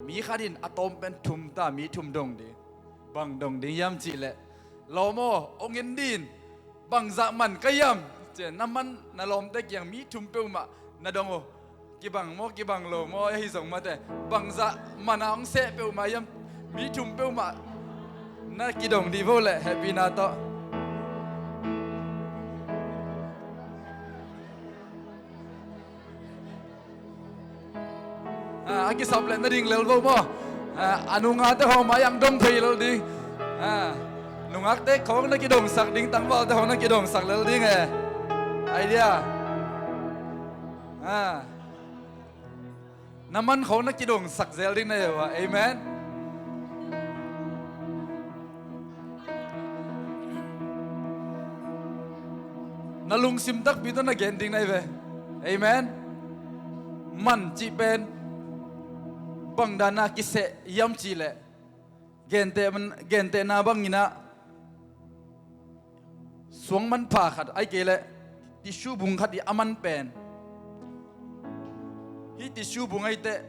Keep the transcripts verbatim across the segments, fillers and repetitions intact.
Mi khat in a tawm pen thum ta, mi thum dong ding. Bang dong ding hiam cih leh, lawm aw, hong en dih in, bangzah man ka hiam? Ci-in na man, na lawmte kiang mi thum peuhmah na dong uh. Kibang maw, kibang lo maw, ahi zong mate, bangzah man a hong seh peuhmah hiam, mi thum peuhmah na kidong dih vo leh, hehpihna tawh. Ah, a kisap leh na ding lel vo maw? Ah, a nungakte hong mai ang dong thei lel ding. Ah, nungakte khawng na kidongsak ding, tangvalte hong na kidongsak lel ding e. Idea. Ah. Na man khawng na kidongsak zel ding na hi uh a. Amen. Na lungsim takpi tawh na gen ding na hi ve. Amen. Man cih pen bang dan a kiseh hiam cih leh, gente, gentehna bangin ah, suang manpha khat, ahih kei leh tissue bung khat i a man pen, hih tissue bung ahih teh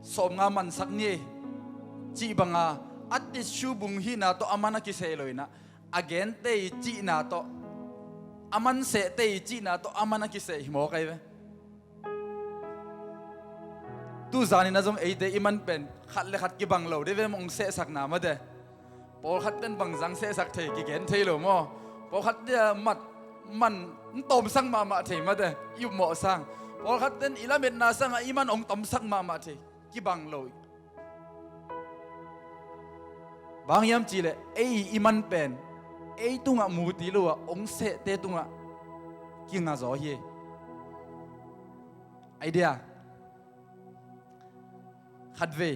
sawmnga mansak ni ei, cih banga, a tissue bung hihna tawh a man a kiseh lo inah, a gente i cihna tawh, a man sehte i cihna tawh a man a kiseh hi mawk ahi ve. Tuzan inah zong eite i man pen khat le khat kibang lo dih ve, hong sehsakna mate. Pawlkhat ten bangzah sehsak thei, kigen thei lo maw? Pawlkhat dia mat man tawmsak mahmah thei mate, i upmawh sang. Pawlkhat ten i lametna sangah i man hong tawmsak mahmah thei, kibang lo. Bang hiam cih leh ei i man pen ei tungah muti lo a, hong sehte tungah kinga zaw hi. Idea. Khatvei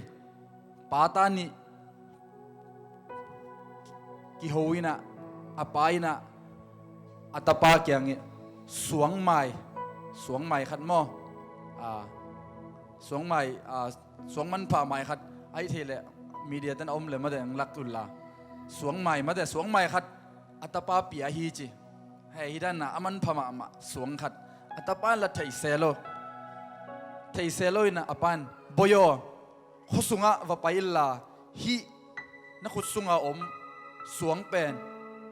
pa ta nih kiho inah, a pa inah a tapa kiangah suangmai, suangmai khat maw? Ah, suangmai, ah, suang manpha mai khat, ahih thei leh media ten a om leh mate hong lak unla. Suangmai mate, suangmai khat a tapa pia hi ci. Hei, hih dan a a manpha mahmah suang khat a tapa in la thei se lo. Thei se lo inah a pa in, "Bawi aw, khua sungah va pai inla, hih na khut sunga om suang pen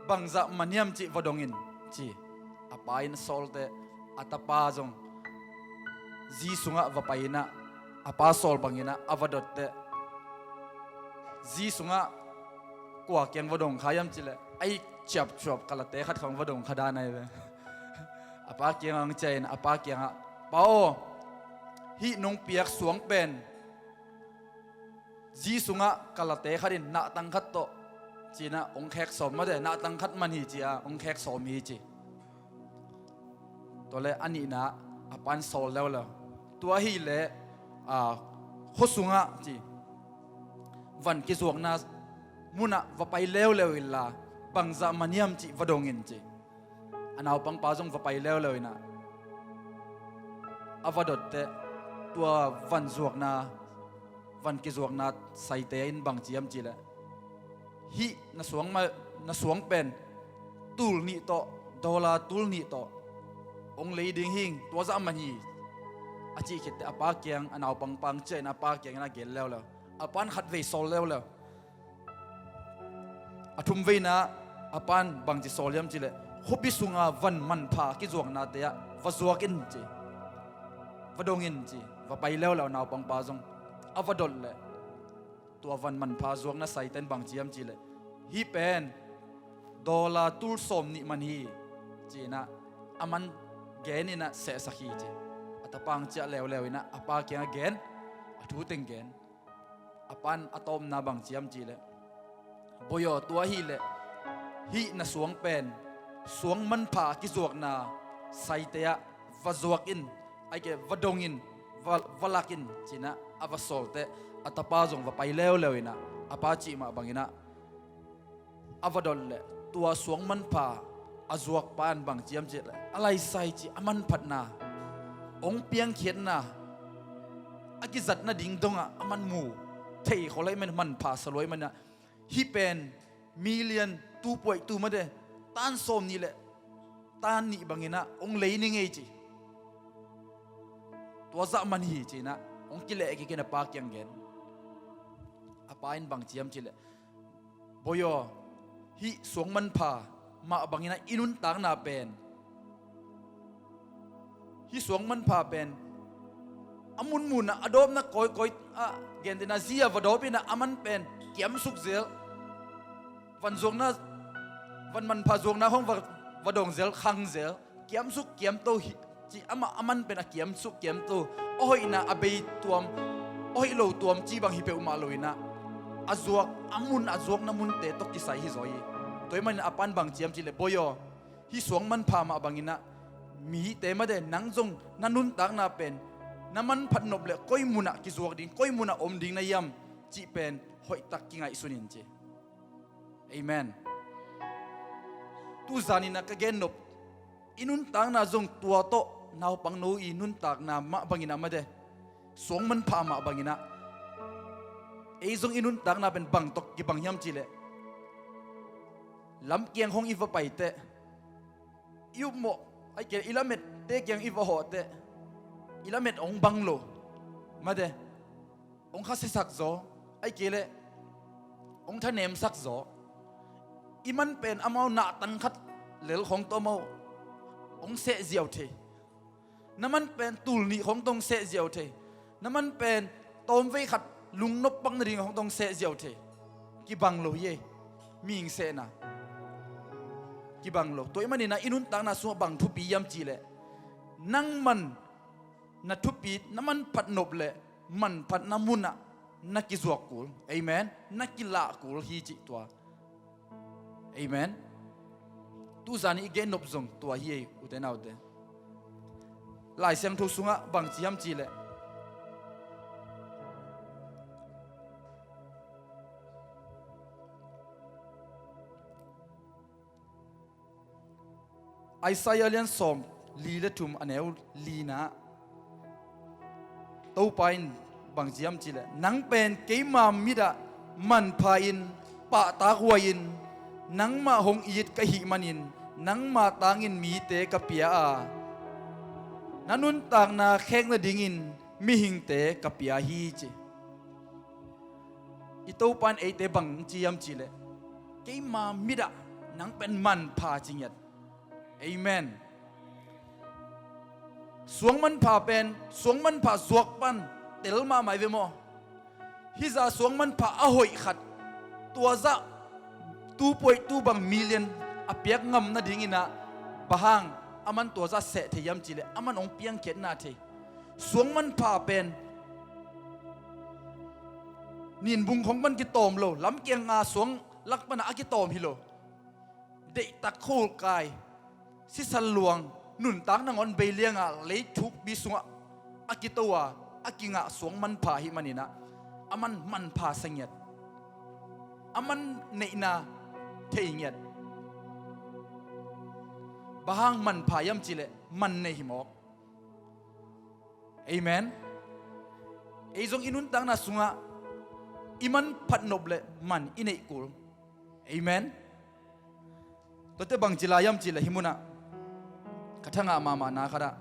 bangzah man hiam cih va dong in," ci. A pa in a sawl teh, a tapa zong zi sungah va pai inah, a pa sawl bang inah a va dot teh, zi sungah kua kiang va dong kha hiam cih leh, a ik ciapciap kalate khat khawng va dong kha dan ahi ve. A pa kiangah hong ciah in, a pa kiangah, "Pa aw, hih nong piak suang pen zi sungah kalate khat in nahtang khat tawh," ci-inah hong khek sawm mate, nahtang khat man hi ci-a hong khek sawm hi ci. Tua leh a nihna a pa in sawl leuleu. "Tua hileh, ah, khua sungah," ci, "van kizuakna munah va pai leuleu inla, bangzah man hiam cih va dong in," ci. A naupangpa zong va pai leuleu inah a va dot teh, tua van zuakna, van kizuakna saite in bang ci hiam cih leh, "Hih na suang ma-, na suang pen tul nih tawh, dollar tul nih tawh hong lei ding hing, tua zah man hi," a cih khit teh a pa kiang, a naupangpa hong ciah in a pa kiang inah gen leuleu. A pa in khatvei sawl leuleu. A thumveina a pa in bangci sawl hiam cih leh, "Khuapi sunga van manpha kizuaknate ah va zuak in," ci. "Va dong in," ci. Va pai leuleu naupangpa zong. A va dot leh, tua van manpha zuakna saite in bangci hiam cih leh, "Hih pen dollar tul sawm nih man hi," ci-inah a man gen inah sehsak hi ci. A tapa hong ciah leuleu inah a pa kiangah gen, a thu teng gen. A pa in a tawpna bang ci hiam cih leh, "Bawi aw, tua hileh hih na suang pen suang manpha a kizuakna saite ah va zuak in, ahih kei leh va dong in, va, va lak in," ci-inah a va sawl teh, a tapa zong va pai leuleu inah a pa cih mah bang inah a va dot leh, tua suang manpha a zuakpa in bang ci hiam cih leh, a laisai ci a manphatna, hong piangkhiatna, a kizatna ding dongah a man mu thei khol ahih man, manpha sa lua ahih man inah, "Hih pen million two point two mate, tan sawm nih leh tan nih bang inah hong lei ning ei," ci. "Tua zah man hi," ci-inah hong kileh kik in a pa kiang gen. Pa in bang ci hiam cih leh, "Bawi aw, hih suang manpha mah bangin ah i nuntakna pen, hih suang manpha pen a munmun ah, a dawpna kawikawi ah, gentehna zi ah va dawp in ah, a man pen kiamsuk zel, van zuakna, van manpha zuakna khawng va, va dawng zel, khang zel, kiamsuk kiamto hi," ci. Amah a man pen a kiamsuk kiamto, a hoihna a bei tuam, a hoih lo tuam ci bang hi peuhmah lo in ah, a zuak, a mun, a zuakna munte tawh kisai hi zaw hi. Tua ahih manin a pa in bang ci hiam cih leh, "Bawi aw, hih suang manpha mah bangin ah mite mah de, nang zong na nuntakna pen na manphat nop leh koi mun ah kizuak ding, koi mun ah om ding na hiam cih pen hoihtak kingaihsun in," ci. Amen. Tuzan in ah ka gen nop, i nuntakna zong tua tawh, naupangno i nuntakna mah bangin ah mah de, suang manpha mah bangin ah, ei zong i nuntakna pen bang tawh kibang hiam cih leh, lamkiang khawng i va pai teh, i upmawh, ahih kei leh i lamette kiang i va hawh teh, i lamet hong bang lo, mah de, hong khasiasak zaw, ahih kei leh hong thanemsak zaw. I man pen amau nahtang khat lel khawng tawh amau hong seh ziau thei. Na man pen tul nih khawng tawh hong seh ziau thei. Na man pen tawmvei khat lungnop pak nading khawng tawh hong seh ziau thei. Kibang lo hi ei, mihing sehna. Kibang lo. Tua ahih manin ah i nuntakna sungah bang thupi hiam cih leh, nang man na thupi, na manphat nop leh manphatna mun ah na kizuak kul. Amen. Na kilah kul hi cih tua. Amen. Tuzan i gen nop zong tua hi ei, ute naute. Lai Siangtho sungah bang ci hiam cih leh, Isaiah lian sawm li le thum, a neu lina ah Topa in bang ci hiam cih leh, "Nang pen keima mit ah manpha-in, pahtakhuai-in, nangmah hong it ka hih manin, nangma tangin mite ka pia a, na nuntakna khek nadingin mihingte ka pia hi," ci. I Topa in eite bang ci hiam cih leh, "Keima mit ah nang pen manpha," ci ngiat. Amen. Suang manpha pen, suang manpha zuak pan tel mahmah hi ve maw. Hih zah suang manpha a hoih khat, tua zah two point two bang million a piak ngam nadingin ah, bang hang a man tua zah seh thei hiam cih leh, a man hong piangkhiatna thei. Suang manpha pen ninbung khawng pan kitawm lo, lamkiang a suang lak pan ah a kitawm hi lo. Deihtak, khawlkai, sisan luang, nuntak nangawn bei liangah lei thukpi sungah a kito a, a kingah suang manpha ahih manin ah, a man manpha sa ngiat. A man neihna thei ngiat. Bang hang manpha hiam cih leh, man nei hi mawk. Amen. Ei zong i nuntakna sungah i manphat nop leh man i neih kul. Amen. Tuate bang ci lai hiam cih leh, hih munah ka thangah mahmahna khat ah,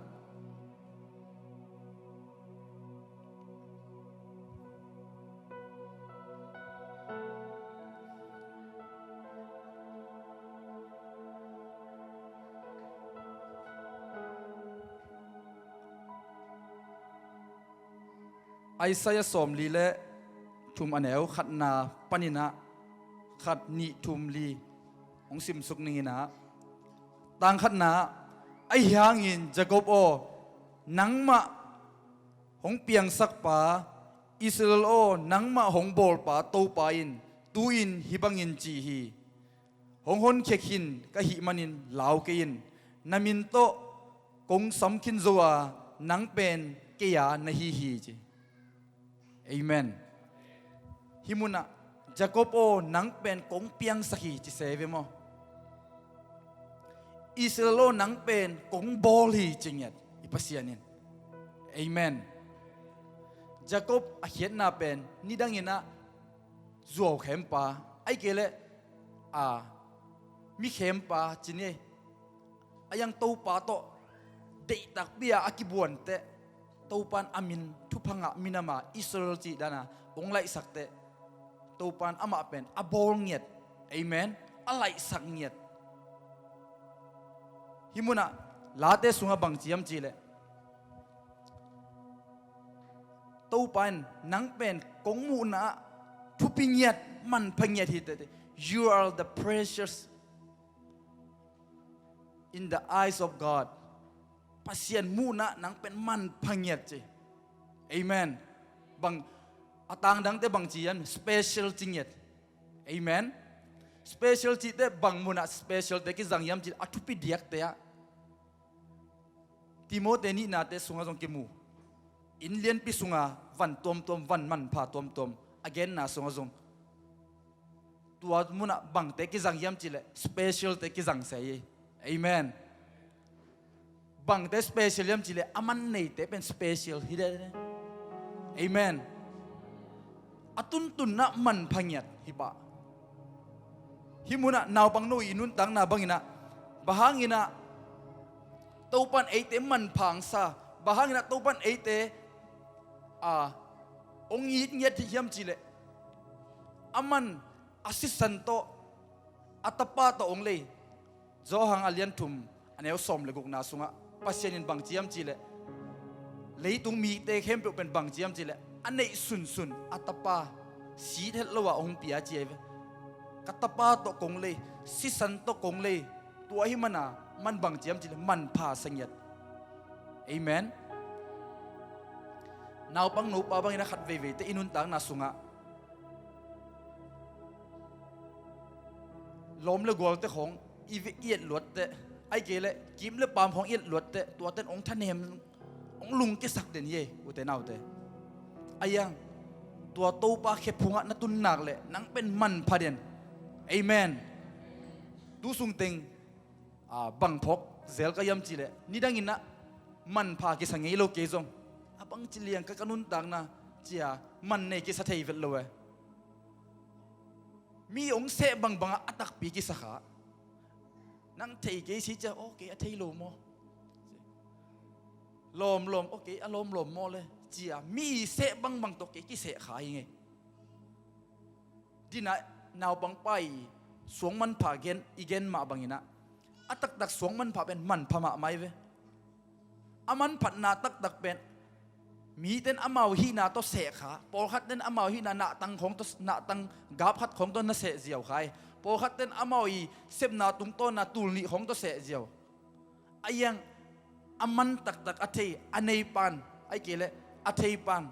Isaiah sawmli le thum, a neu khatna panin ah khat, nih, thum, li hong simsuk ning in ah, tang khatna ah, "Ahi hangin Jacob aw, nangmah hong piangsak pa, Israel aw, nangmah hong bawl pa Topa in tu-in hih bangin ci hi: Hong honkhia khin ka hih manin lau kei in. Na min tawh kong sam khin zo a, nang pen kei a na hi hi," ci. Amen. Hih munah, "Jacob aw, nang pen kong piangsak hi," ci se ve maw. "Israel aw, nang pen kong bawl hi," ci ngiat i Pasian in. Amen. Jacob a khiatna pen nidangin ah zuau khempa, ahih kei leh, a, mi khempa ci ni. A yang Topa tawh deihtakpi a a kibuan teh, Topa in a min thupha ngah minam a Israel cih dan a hong laihsak teh, Topa in amah pen a bawl ngiat. Amen. A laihsak ngiat. Hih munah Late sungah bang ci hiam cihleh, Topa in nang pen kong muhna ah thupi ngiat, manpha ngiat hi teh. You are the precious in the eyes of God. Pasian muhna ah nang pen manpha ngiat ci. Amen. Bang a tangdangte bang ci hiam, special ci ngiat. Amen. Special cihte bang munah special te kizang hiam cih a thupi diakte ah Timoti nihnate sungah zong kimu. Inn lianpi sunga van tuamtuam, van manpha tuamtuam a genna sungah zong tua munah bangte kizang hiam cihleh special te kizang se hi. Amen. Bangte special hiam cihleh a man neite pen special hi deh. Amen. A tuntunna manpha ngiat hi pah. Hih munah naupangno i nuntakna banginah, bang hanginah Topa in eite manpha hong sa, bang hanginah Topa in eite a hong it ngiat hiam cihleh, a man a sisan tawh, a tapa tawh hong lei. Johan a lian thum a neu sawm le gukna sungah Pasian in bang ci hiam cihleh, leitung mite khempeuh pen bang ci hiam cihleh, a neih sunsun a tapa, sit het lo ah hong pia ci hi ve. Ka tapa tawh kong lei, sisan tawh kong lei. Tua ahih mana man bang ci hiam cihleh manpha sa ngiat. Amen. Naupangno pa bangin a khat veiveite i nuntakna sungah lawm le gualte khawng i ve, i etluatteh, ahih kei leh kim le paam khawng i etluatteh, tuate in hong thanem, hong lungkiasak den hi ei, ute naute. Ahi hang tua Topa khephungah na tun nak leh nang pen manpha den. Amen. Tu sungteng a, bang phawk zel ka hiam cihleh, nidangin ah manpha kisa ngei lo kei zong, a bangci liang ka, ka nuntakna ci-a man nei kisa thei vet lo e. Mi hong seh bangbangah a takpi kisa kha. Nang thei kei si ci-a, aw kei a thei lo maw? Lawmlawm, aw kei a lawmlawm maw le? Ci-a mi seh bangbang tawh kei kiseh kha hi ngei. Dinah naupangpa i suang manpha gen, i gen mah banginah, a taktak suang manpha pen manpha mahmah hi ve. A manphatna taktak pen mite in amau hihna tawh seh kha, pawlkhatte in amau hihna nahtang khawng tawh, nahtang gap khat khawng tawh na seh ziau kha hi. Pawlkhatte in amau i sepna tungtawnna tul nih khawng tawh seh ziau. Ahi hang a man taktak a thei, a neipan, ahih kei leh a theipan,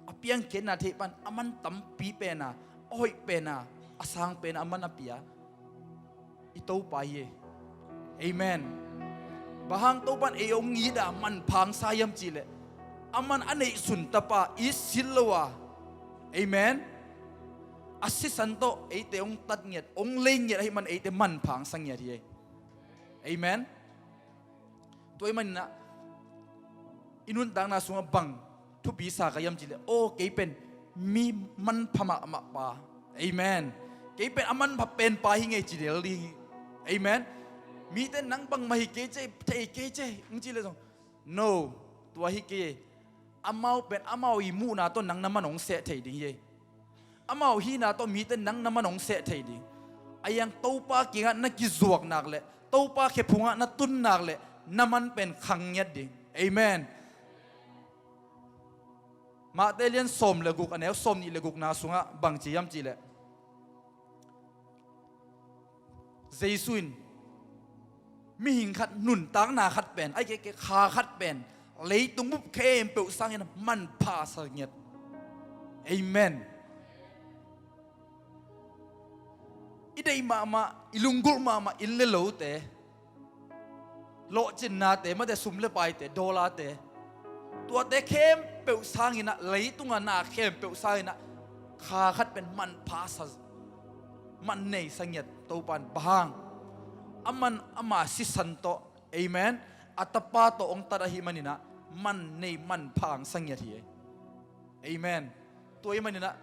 a piangkhiatna theipan, a man tampi pena, a hoih pena, a sang pena a man a pia i Topa hi ei. Amen. Bang hang Topa in ei hong it a manpha hong sa hiam cihleh, a man a neihsun tapa, it sit lo a. Amen. A sisan tawh eite hong tat ngiat, hong lei ngiat ahih man eite manpha hong sa ngiat hi ei. Amen. Tua ahih maninah i nuntakna sungah bang thupi sa ka hiam cihleh, aw kei pen mi manpha mahmah pa. Amen. Kei pen a manpha pen pa hi ngei ci del ding hi. Amen. Mite in nang bangmah hi kei cei, thei kei cei hong cih leh zong, no, tua hi kei. Amau pen amau i muhna tawh nang na man hong seh thei ding hi ei. Amau hihna tawh mite nang na man hong seh thei ding. Ahi hang Topa kiangah na kizuak nak leh Topa khephungah na tun nak leh na man pen khang ngiat ding. Amen. Mate lian sawm le guk a neu sawm nih le gukna sungah bang ci hiam cihleh, Jesu in mihing khat nuntakna khat pen, ahih kei leh kha khat pen, leitung bup khempeuh sangin manpha sa ngiat. Amen. I deih mahmah, i lunggulh mahmah inn le lote, lawhcinnate, mate sum le paite, dollar-te, tuate khempeuh sanginah, leitunga na khempeuh sanginah kha khat pen manpha sa, man nei sa ngiat Topa in. Bang hang? A man ama sisan tawh, amen, a tapa tawh hong tat ahih maninah man nei manpha hong sa ngiat hi ei. Amen. Tua ahih maninah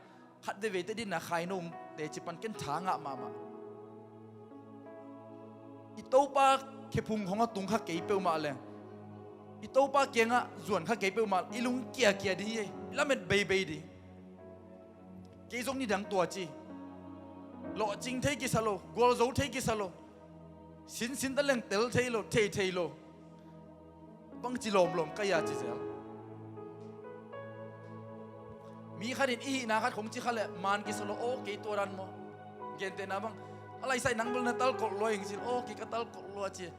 khat veve teh dinah khaino hong teci pan ken tha ngah mahmah. I Topa khephung hong a tung kha kei peuhmah leng, i Topa kiangah zuan kha kei peuhmah leng, i lung kiakia ding hi ei, i lamet beibei ding. Kei zong nidang tua ci, Lawhcing thei kisa lo, gualzo thei kisa lo, sinsin ta leng tel thei lo, thei thei lo. Bangci lawmlawm ka hia ci zel. Mi khat in i hihna khat khong ci kha leh man kisa lo, aw kei tua dan maw. Gentehna bang, a laisai nang bel na talkolh lua ing ci, aw kei ka talkolh lua ci.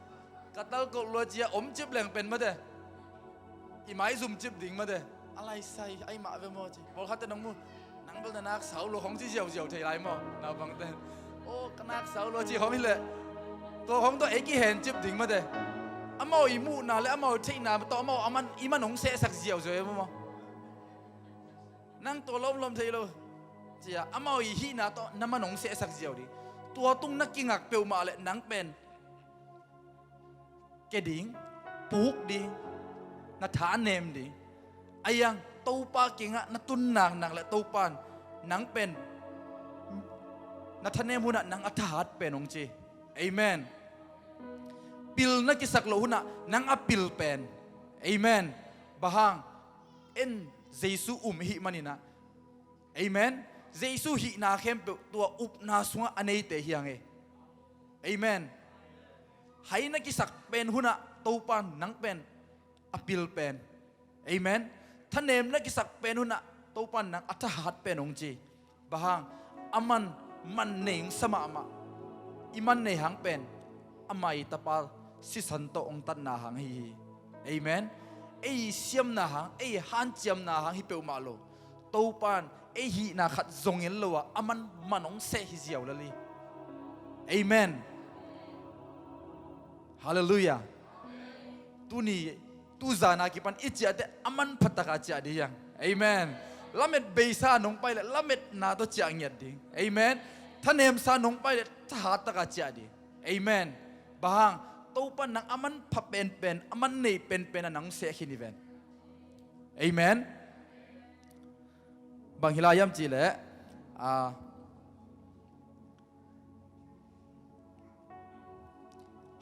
Ka talkolh lua ci a om cip leng pen mate, i maizum cip ding mate. A laisai ai mah ve maw ci. Pawlkhatte nong mu, nang bel na nak sau lo khong ci ziauziau thei lai maw. Naupangte, aw ka nak sau lo ci khong hi leh, tua khong tawh ei kihen cip ding mate. Amau i muhna le amau i theihna tawh amau a man, i man hong sehsak ziauziau e maw. Nang tua lawmlawm thei lo ci a, amau i hihna tawh na man hong sehsak ziau ding. Tua tung na kingak peuhmah leh nang pen ke ding, puk ding, na tha nem ding. A iang Topa kiangah na tun naknak leh Topa in nang pen na thanem hunah nang a thahat pen hong ci. Amen. Pil na kisak loh hunah nang a pil pen. Amen. Bang hang, en Jesu um i hih maninah. Amen. Jesu hihna khempeuh tua upna sungah a neite hi hang e. Amen. Hai na kisak pen hunah Topa in nang pen a pil pen. Amen. Thanem na kisak pen hunah Topa in nang a thahat pen hong ci. Bang hang, a man, man nei hong sa mahmah. I man nei hang pen amah i Tapa sisan tawh hong tatna hang ahi hi. Amen. Ei siamna hang, ei hanciamna hang hi peuhmah lo. Topa in ei hihna khat zong en lo a, a man man hong seh hi ziau lel hi. Amen. Halleluiah. Tuni, tuzan a kipan i ciah teh a manpha taka ciah ding hi hang. Amen. Lamet beisa nong pai leh lametna tawh ciah ngiat ding. Amen. Thanemsa nong pai leh thahat taka ciah ding. Amen. Bang hang, Topa in nang a manpha penpen, a man nei penpen a nang seh khin hi ven. Amen. Bang hi lai hiam cih leh, a,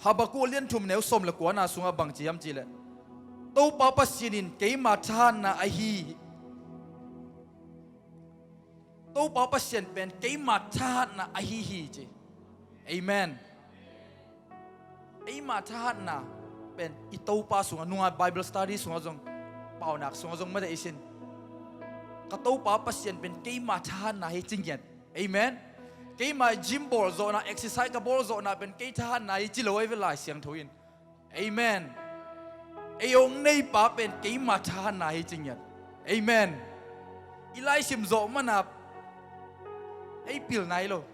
Habakkuk lian thum neu sawm le kuana sungah bang ci hiam cih leh, Topa Pasian in keima thahatna ahi, Topa Pasian pen keima thahatna ahi hi ci. Amen. Eima thahatna pen i Topa sungah, nunga Bible study sungah zong, paunak sungah zong mate i sin, ka Topa Pasian pen keima thahatna hi ci ngiat. Amen. Keima gym bawl zawhna, exercise ka bawl zawhna pen kei thahatna hi ci lo ahi ve Lai Siangtho in. Amen. Ei hong neipa pen keima thahatna hi ci ngiat. Amen. I laisim zawh mana ei pilna hi lo.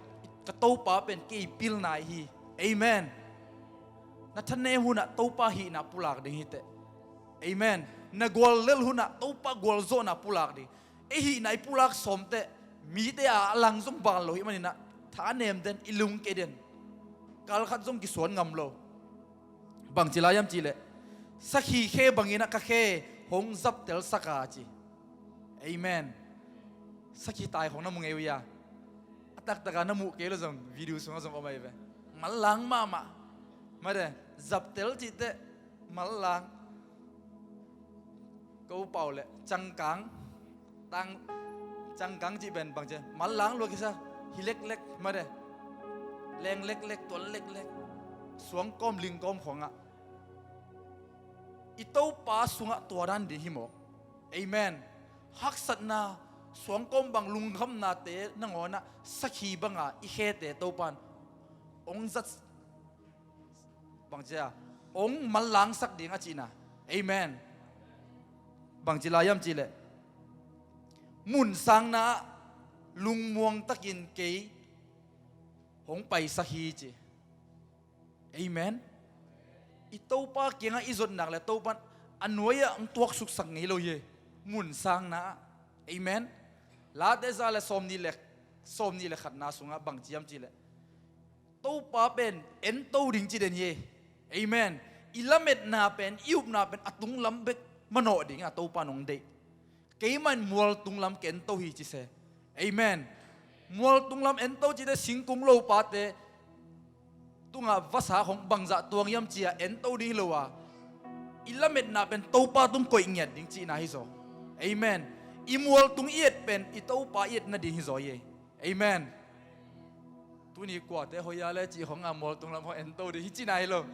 Ka Topa pen kei pilna hi. Amen. Na thanem hunah Topa hihna pulak ding hi teh. Amen. Na guallelh hunah Topa gualzawhna pulak ding. Ei hihna i pulak sawm teh, mite a lang zong bal lo hi maninah, thanem den, i lungke den. Kalkhat zong kisuan ngam lo. Bang ci lai hiam cih leh, sakhi khe banginah ka khe hong zaptel sak a ci. Amen. Sakhi tai khong na mu ngei uh hia? A taktaka na muh kei lo zong video sungah zong om ahi ve. Manlang mahmah. Mate, zaptel cih teh manlang. Ko pau le cangkang, tang, cangkang cih pen bang ci, manlang lua kisa, hi leklek mate, leng leklek, tuan leklek, suangkawm lingkawm khongah. I Topa sungah tua dan ding hi mawk. Amen. Haksatna, suangkawm bang lungkhamnate nangawnah sakhi banga i khete Topa in hong zat, bang ci a, hong manlangsak ding a cihna. Amen. Bang ci lai hiam cih leh, mun sangna ah lungmuang takin kei hong paisak hi ci. Amen. I Topa kiangah i zot nak le Topa in a nuai-ah hong tuaksuksak ngei lo hi. Mun sangna ah. Amen. Late za le sawmnih le, sawmnih le khatna sungah bang ci hiam cih leh, Topa pen ento ding ci den hi. Amen. I lametna pen, i upna pen a tunglam bek manawh ding a Topa in hong deih. Keimah in mual tunglam ka ento hi ci se. Amen. Mual tunglam ento cite singkung lopate tungah vasa khong bangzah tuang hiam ci-a ento ding hi lo a, i lametna pen Topa tung koih ngiat ding cihna hi zaw. Amen. I mual tung i et pen i Topa i et nading hi zaw hi. Amen. Tuni kuate hoih a le cih khong a, mualtung lam khong ento ding hi ci nai lo.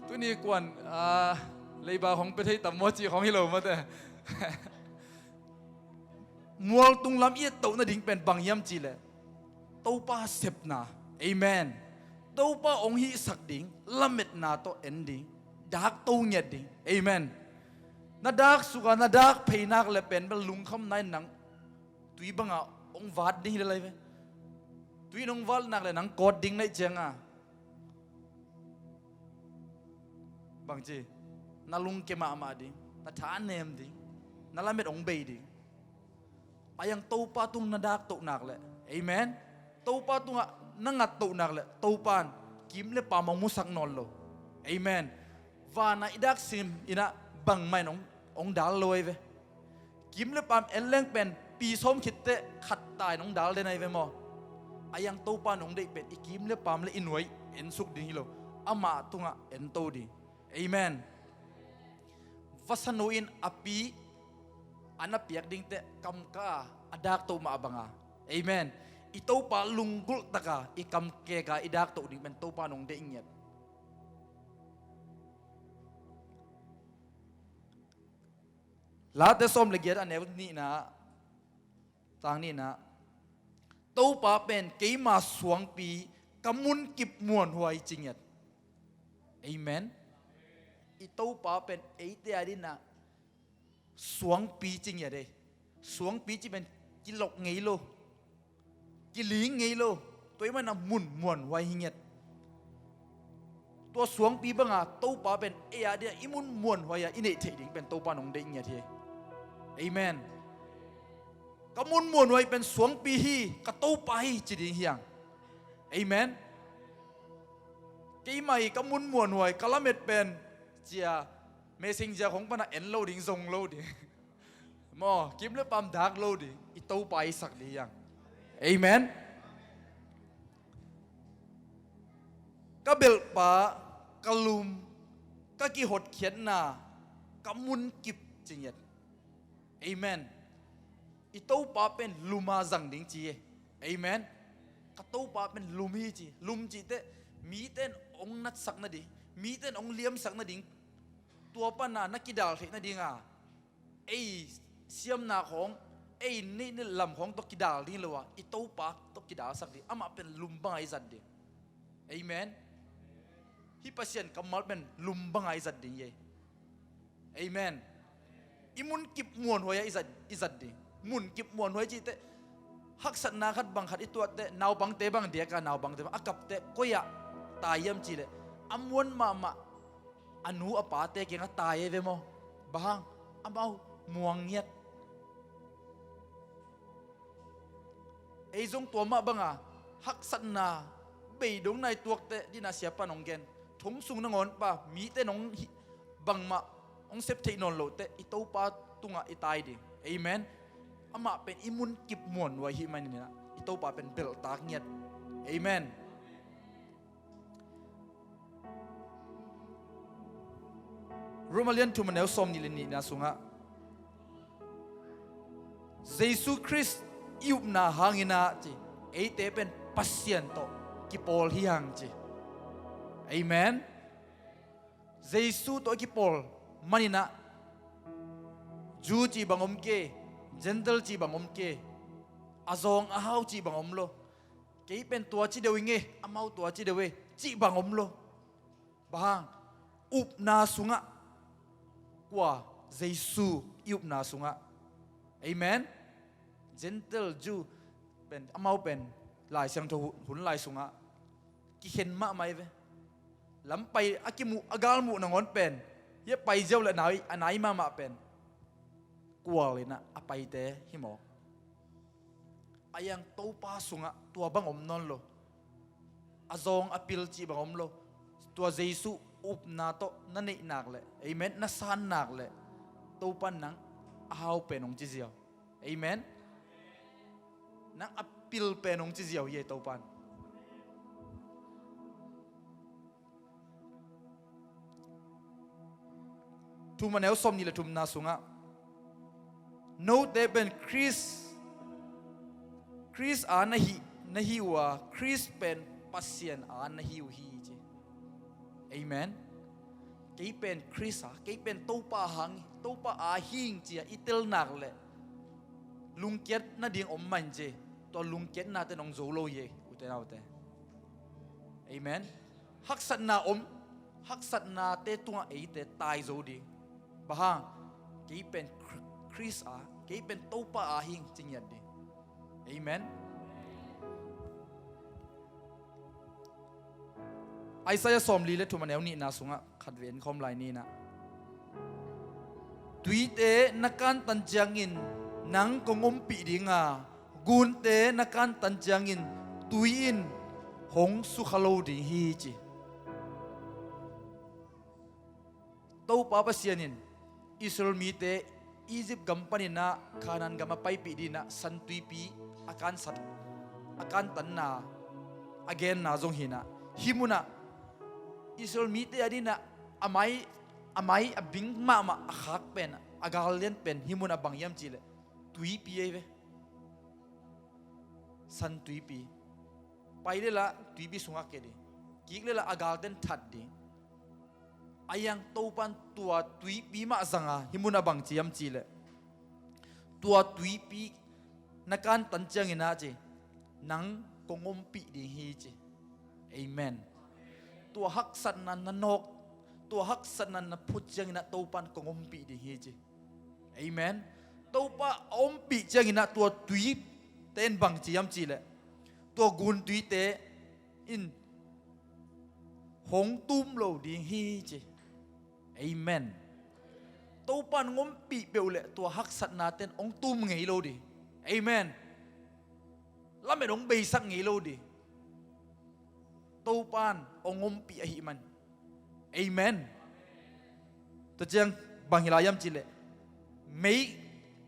Tuni kuan, ah, leiba khong pia thei tam maw cih khong hi lo mate. Mualtung lam i ettoh nading pen bang hiam cih leh Topa sepna. Amen. Topa hong hihsak ding lametna tawh en ding, dak to ngiat ding. Amen. Na dak suk a, na dak phei nak leh pen bel lungkham nai nang tui banga hong vat ding hi le lai ve. Tui in hong vat nak leh nang kawt ding naih cianga, bangci, na lungke mahmah ding, na tha nem ding, na lamet hong bei ding. A yang Topa tung na dak toh nak leh, amen. Topa tungah na ngat toh nak leh Topa in kim le paam hong musak nawn lo. Amen. Vana i dak sim inah bangmah in hong, hong dal lo ahi ve. Kim le paam en leng pen pi sawm khit teh khat ta in hong dal den ahi ve maw. A yang Topa in hong deih pen i kim le paam le i nuai en suk ding hi lo. Amah tungah ento ding. Amen. Vasanu in a pi a na piak ding teh kamka a dak toh mah banga. Amen. I Topa lunggulh taka i kamkeka i dak toh ding pen Topa in hong deih ngiat. Late sawm le giat a neu nihna, tang nihna, Topa pen keima suangpi, ka munkip muanhuai ci ngiat. Amen. I Topa pen eite a dinah suangpi ci ngiat e. Suangpi ci pen kilok ngei lo, kiling ngei lo, tua i mana mun muanhuai hi ngiat. Tua suangpi banga Topa pen ei a dia i mun muanhuai a i neih theih ding pen Topa in hong deih ngiat hi. Amen. Ka mun muanhuai pen suangpi hi, ka Topa hi ci ding hiang. Amen. Keimah hi ka mun muanhuai, ka lamet pen cia messenger khong pana en lo ding, zong lo ding. Maw, kim le paam dak lo ding, i Topa i sak ding hiang. Amen. Ka belhpa, ka lum, ka kihotkhiatna, ka munkip ci ngiat. Amen. I Topa pen luma zang ding ci e. Amen. Ka Topa pen lum hi ci. Lum cih teh mite in hong natsak nading, mite in hong liamsak nading, tua pana na kidal theih nadinga ei siamna khawng, ei neih lam khawng tawh kidal ding lo a, i Topa tawh kidalsak ding. Amah pen lum banga i zat ding. Amen. Hih Pasian kammal pen lum banga i zat ding hi. Amen. I munkip muanhuai a i zat, i zat ding. Munkip muanhuai cih teh haksatna khat bang khat i tuah teh, naupangte bang diaka naupangte bang a kap teh koi ah tai hiam cih leh a muan mahmah a nu a pate kiangah tai e ve maw. Bang hang? Amau muang ngiat. Ei zong tua mah banga haksatna bei dong nai tuak teh, dina siapa in hong gen, thong sung nangawn pa mite in hong hi, bangmah hong sep theih nawn loh teh i Topa tungah i tai ding. Amen. Amah pen i munkip muanhuai hih manin ah i Topa pen belhtak ngiat. Amen. Roma lian thum a neu sawm nih le nihna sungah Jesu Khrist i upna hangin ah ci, eite pen Pasian tawh kipawl hi hang ci. Amen. Jesu tawh a kipawl manin ah Jew cih bang om kei, Gentile cih bang om kei, a zawng a hau cih bang om lo. Kei pen tua ci deuh ing e, amau tua ci deuh e, cih bang om lo. Bang hang? Upna sungah kua? Jesu i upna sungah. Amen. Gentile, Jew pen, amau pen Lai Siangtho hun lai sungah kikhen mahmah hi ve. Lampai a kimuh, a galmuh nangawn pen, hia pai ziau le a nai, a nai mahmah pen kual inah a paite hi mawk. A yang Topa sungah tua bang om nawn lo. A zawng a pil cih bang om lo. Tua Jesu upna tawh na neih nak leh, amen, na san nak leh, Topa in nang a hau pen hong ci ziau. Amen. Nang a pil pen hong ci ziau hi ei Topa in. Thum a neu sawm nih le thumna sungah note pen Khrist, Khrist a na hih na hi uh a, Khrist pen Pasian a na hi uh hi ci. Amen. Kei pen Khrist a, kei pen Topa a hang, Topa a hing ci a i tel nak leh lungkiat nading om mah in ci. Tua lungkiatnate nong zo lo hi ei, ute naute. Amen. Haksatna om, haksatnate tungah eite tai zo ding. Bang hang? Kei pen Khr-, Khrist a, kei pen Topa a hing ci ngiat ding. Amen. Isaiah sawmli le thum a neu nihna sungah khatvei en khawm lai ni in ah, tuite na kantan ciangin nang kong ompih ding a, gunte na kantan ciangin tui in hong sukha lo ding hi ci. Topa Pasian in Israel mite Egypt gam panin ah Canaan gam a paipih dingin ah San Tuipi a kansat, a kantanna a genna zong hi in ah, hih munah Israel mite a dingin ah a mai, a mai a bing mahmah a khak pen, a gal lian pen hih munah bang hiam cih leh tuipi ahi ve. San Tuipi. Pai leh lah tuipi sungah kia ding. Kik leh lah a galten that ding. Ahi zongin Topa'n tua tuipi mah zang a, hih munah bang ci hiam cih leh, tua tuipi na kantan ciangin ah ci, nang kong ompih ding hi ci. Amen. Tua haksatna na nawk, tua haksatna na phut ciangin ah Topa'n kong ompih ding hi ci. Amen. Topa a ompih ciangin ah tua tuite in bang ci hiam cih leh, tua guntuite in hong tum lo ding hi ci. Amen. Topa'n hong ompih peuh leh tua haksatnate'n hong tum ngei lo ding. Amen. Lamet hong beisak ngei lo ding. Topa'n hong ompih ahih man. Amen. Tua ciang bang hi lai hiam cih leh, mei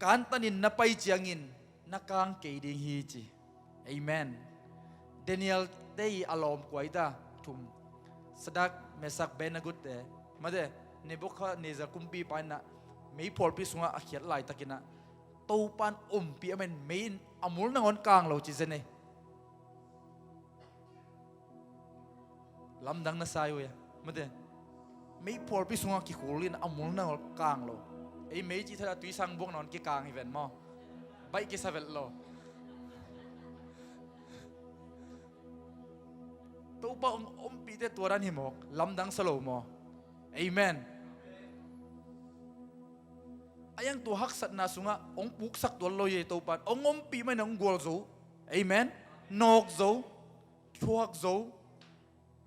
kantanin na pai ciangin na kang kei ding hi ci. Amen. Daniel te i a lawm kua hi ta? Thum. Sadrak, Mesak, Abednego te, mate, Nebuchadnezzar kumpipa in ah mei phualpi sungah a khiat laitakin ah Topa'n ompih ahih man mei in a mul nangawn kang lo ci zen ei. Lamdang na sa uh hia? Mate, mei phualpi sungah kikhul in a mul nangawn kang lo. Ei mei cih thadah tui sang buang nangawn kikang hi ven maw? Baih kisa vet lo. Topa hong ompihte tua dan hi mawk, lamdang sa lo maw? Amen. Ahi zongin tua haksatna sungah hong puksak tuan lo hi ei Topa'n. Hong ompih mah in hong gualzo. Amen. Nawk zo, thuak zo.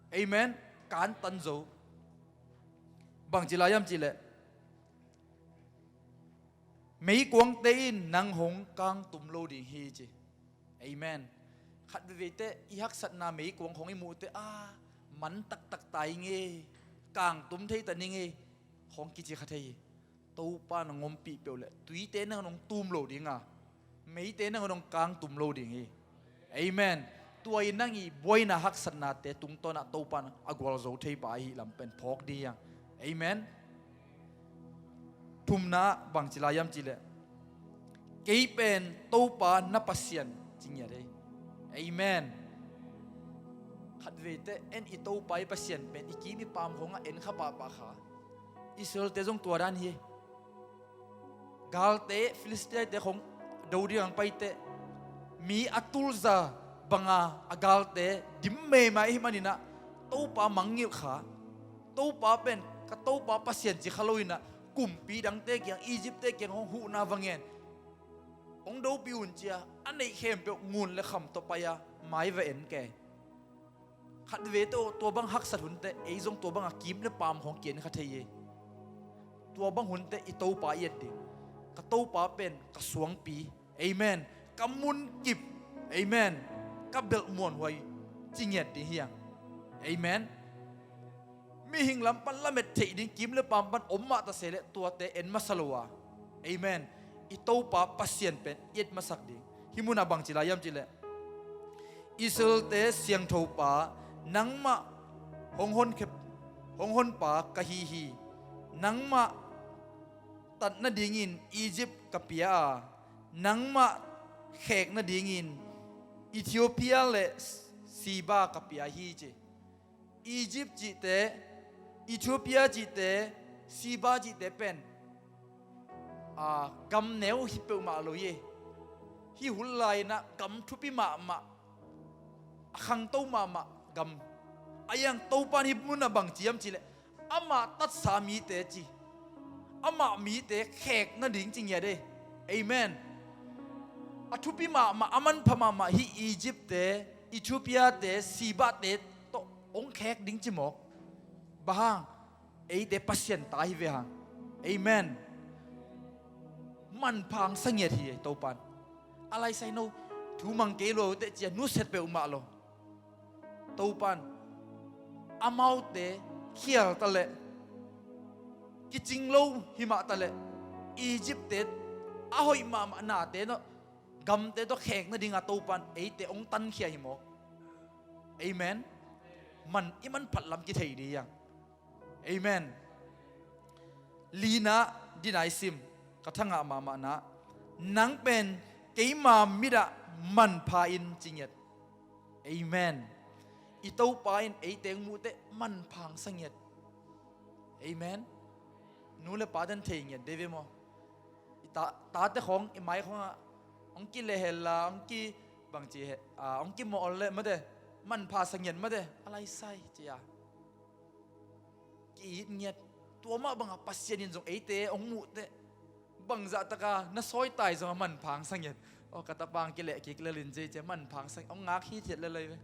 Amen. Kantan zo. Bang ci lai hiam cih leh, meikuangte in nang hong kangtum lo ding hi ci. Amen. Khat veivei teh i haksatna meikuang khawng i muh teh, a, man taktak ta ing ei, kangtum thei ta ning ei, khawng kici kha thei hi. Topa'n hong ompih peuh leh tuite nangawn hong tum lo ding a, meite nangawn hong kangtum lo ding hi. Amen. Tua in nang i buaina haksatnate tungtawn ah Topa'n a gualzo theipa ahih lam pen phawk ding hi hang. Amen. Thumna ah bang ci lai hiam cih leh, kei pen Topa na Pasian ci ngiat ei. Amen. Khat veivei teh en i Topa i Pasian pen i kim i paam khawng ah en kha pahpah kha. Israelte zong tua dan hi. Galte, Filistiate khawng do ding a pai teh, mi a tulza bang a a galte dim meimai ahih manin ah Topa mangngilh kha. Topa pen ka Topa Pasian ci kha lo in ah, kumpi dangte kiang, Egyptte kiang hong huhna va ngen, hong dopih un ci a, a neih khempeuh ngun le kham tawh pai a, mai va en kei. Khat veivei teh tua bang haksat hun teh ei zong tua bang a kim le paam khawng ki-en kha thei hi. Tua bang hun teh i Topa i et ding. Ka Topa pen ka suangpi. Amen. Ka munkip. Amen. Ka belh muanhuai ci ngiat ding hi hang. Amen. Mihing lam pan lamet theih ding kim le paam pan om mah ta se leh tuate en masa lo a. Amen. I Topa Pasian pen i et masak ding. Hih munah bang ci lai hiam cih leh, Israelte siangthopa, nangmah hong honkhia, hong honpa ka hi hi. Nangmah tat nadingin Egypt ka pia a, nangmah khek nadingin Ethiopia le Sheba ka pia hi ci. Egypt cihte, Ethiopia cihte, Sheba cihte pen a, gam neu hi peuhmah lo hi. Hih hun lai-inah gam thupi mahmah, a khangto mahmah gam. A iang Topan hih munah bang ci hiam cihleh, amah tatsa mite ci, amah mite khek nading ci ngiat ei. Amen. A thupi mahmah, a manpha mahmah hih Egypt-te, Ethiopia-te, Sheba-te tawh hong khek ding ci mawk. Bang hang? Eite Pasian ta hi ve hang. Amen. Manpha hong sa ngiat hi ei Topan. A laisai no, thu mang kei lo teh ci-a nusiat peuhmah lo. Topan amaute khial taleh, kicing lo himah taleh, Egypt-te a hoih mahmah nate tawh, gamte tawh khek nadinga Topan eite hong tankhia hi mawk. Amen. Man, i manphat lam kithei ding hi hang. Amen. Lina, dina i sim, ka thangah mahmahna, nang pen keima mitah manpha in ci ngiat. Amen. I Topa in eite hong muhteh manpha hong sa ngiat. Amen. Nu le paten thei ngiat dei ve maw? I ta, tate khawng, i mai khawngah hong kilehel la, hong ki, bangci he, a, hong kimawh le mate, manpha sa ngiat mate, a laisai ci-a ki-it ngiat. Tua mah bangah Pasian in zong eite hong muhteh bangzah taka na sawitai zong a manpha hong sa ngiat. Aw, ka tapa hong kileh kik lel in ci, ci-a manpha hong sa ngiat, hong ngak hithiat lel ei ve.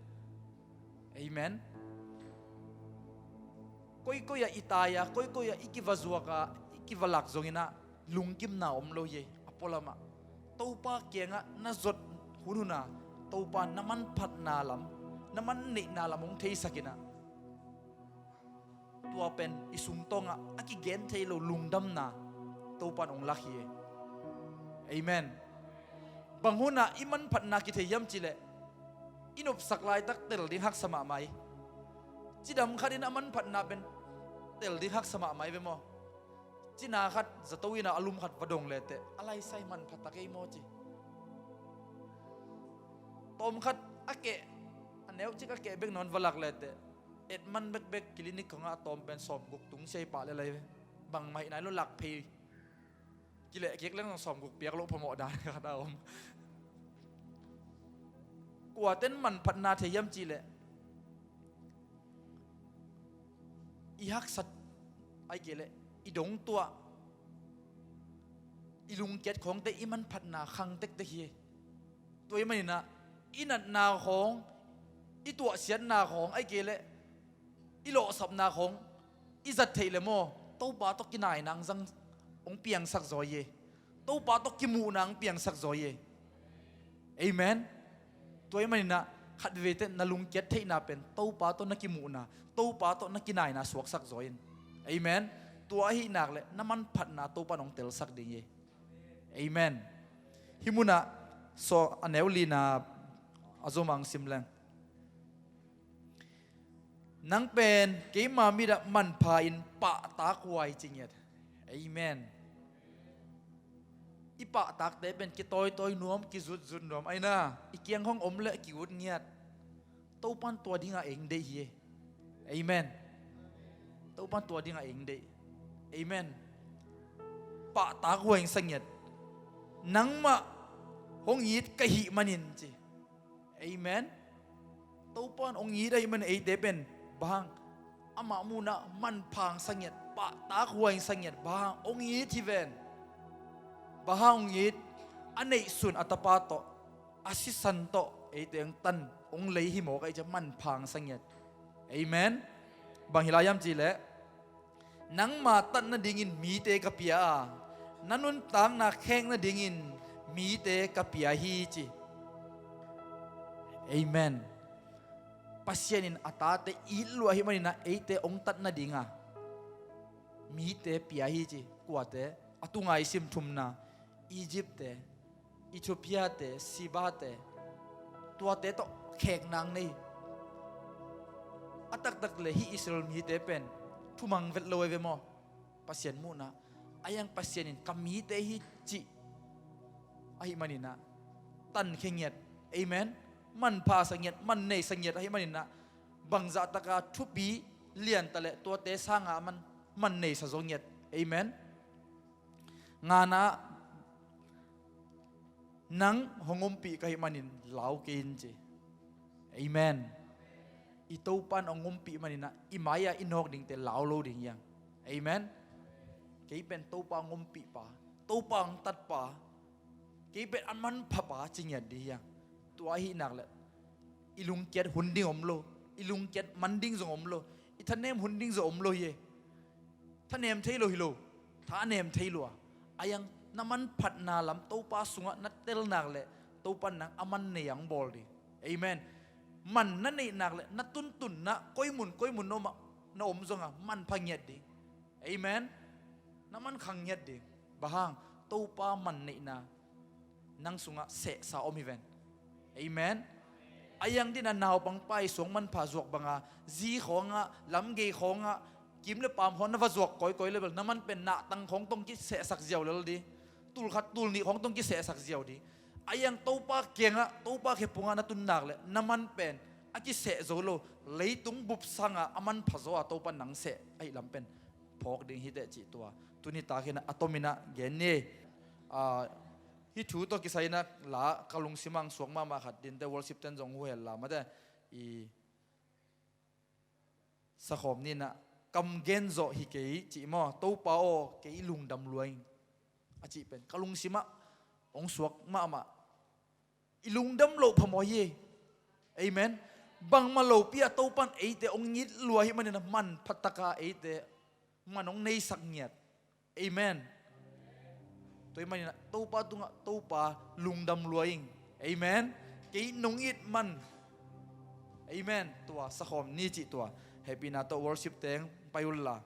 Amen. Koikoi-ah i tai-a, koikoi-ah i kiva zuak-a, i kiva lak zonginah lungkimna om lo hi ei, a pualamah. Topa kiangah na zot hunhuna Topa na manphatna lam, na manneihna lam hong theisakinah, tua pen i sungtawngah a kigen thei lo lungdamna Topan hong lak hi ei. Amen. Bang hunah i manphatna kithei hiam cihleh, i nopsak laitak tel ding haksa mahmah hi. Cidam khatin a manphatna pen tel ding haksa mahmah hi ve maw? Cina khat zato inah a lum khat va dong leteh, a laisai manpha ta kei maw ci. Tawm khat a keh, a neucik a keh bek nawn va lak leteh, et man bekbek clinic khawngah a tawm pen sawmguk tung sia hi pah le lai ve. Bangmah hi nai lo, lak phei. Kileh kik leng sawmguk piak loh phamawh dan khat a om. Kuaten manphatna thei hiam cihleh, i haksat, ahih kei leh i dongtuah, i lungkiat khawngte i manphatna khang tektek hi. Tua ahih maninah i natna khawng, i tuahsiatna khawng, ahih kei leh i lawhsapna khawng i zat theih leh maw, Topa tawh kinaina hong zang, hong piangsak zaw hi. Topa tawh kimuhna hong piangsak zaw hi. Amen. Tua ahih maninah khat veivei teh na lungkiat theihna pen Topa tawh na kimuhna, Topa tawh na kinaina suaksak zaw in. Amen. Tua ahih nak leh na manphatna Topa in hong telsak ding hi. Amen. Hih munah saw a neu lina a zomah hong sim leng. Nang pen keima mitah manpha in pahtakhuai ci ngiat. Amen. I pahtakte pen kitawitawi nuam, kizutzut nuam, aina i kiang hong om leh ki-ut ngiat. Topan tua dingah ei hong deih hi. Amen. Topan tua dingah ei hong deih. Amen. Pahtakhuai hong sa ngiat. Nangmah hong it ka hih manin ci. Amen. Topan hong it ahih manin eite pen bang hang, amah munah manpha hong sa ngiat, pahtakhuai hong sa ngiat, bang hang, hong it hi ven. Bang hang hong it? A neihsun a Tapa tawh, a sisan tawh eite hong tan, hong lei hi mawk ahih ciang manpha hong sa ngiat. Amen. Bang hi lai hiam cihleh, nangma tat nadingin mite ka pia a, na nuntakna khek nadingin mite ka pia hi ci. Amen. Pasian in a tate it lua ahih maninah eite hong tat nadinga mite pia hi ci. Kuate? A tunga i sim thumna, Egypt-te, Ethiopia-te, Sheba-te, tuate tawh khekna hong nei. A taktak leh hih Israel mite pen thumang vet lo ei ve maw? Pasian muhna, a iang Pasian in ka mite hi cih ahih maninah tankhia ngiat. Amen. manpha sa ngiat, man nei sa ngiat ahih manin ah, bangzah taka thupi lian ta leh tuate sanga man, man nei sa zaw ngiat. Amen. Ngana, nang hong ompih ka hih manin lau kei in ci. Amen. I Topa in hong ompih manin ah, i mai-ah i nawk dingte lau lo ding hi hang. Amen. Kei pen Topa hong ompihpa, Topa hong tatpa, kei pen a manphapa ci ngiat ding hi hang. Tua ahih nak leh i lungkiat hun ding om lo, i lungkiat man ding zong om lo, i thanem hun ding zong om lo hi e. Thanem thei lo hi lo, thanem thei lo a, a yang na manphatna lam Topa sungah na tel nak leh Topa in nang a man nei a hong bawl ding. Amen. Man na neih nak leh na tuntunna koi mun koi mun na om, na om zongah manpha ngiat ding. Amen. Na mankhang ngiat ding. Bang hang? Topa man neihna nang sungah sehsa om hi ven. Amen. A yang dina naupangpa i suang manpha zuak banga, zi khawngah, lamgei khawngah, kim le paam khawng na va zuak kawikawi leh bel na man pen nahtang khawng tawh kisehsak ziau lel ding. Tulkhat tulnih khawng tawh kisehsak ziau ding. A yang Topa kiangah, Topa khe pungah na tun nak leh na man pen a kiseh zo lo, leitung bup sangah a manpha zaw a Topa nang seh ahih lam pen phawk ding hi teh cih tua tuni takin a tomin ah gen ni. Ah, hih thu tawh kisai-in ah la ka lungsim ah hong suak mahmah khat dinte, worship ten zong huhel la mate. I sakhawm ni-in ah, kam gen zawh hi kei cih maw, Topa aw kei lungdam lua ing a cih pen ka lungsim ah hong suak mahmah. I lungdam loh phamawh hi. Amen. Bangmah lopi-a Topa in eite hong it lua ahih manin ah manpha taka eite man hong neisak ngiat. Amen. Tua ahih manin ah Topa tungah, Topa lungdam lua ing. Amen. Kei nong it man. Amen. Tua sakhawm ni cih tua hehpihna tawh worship teng pai unla.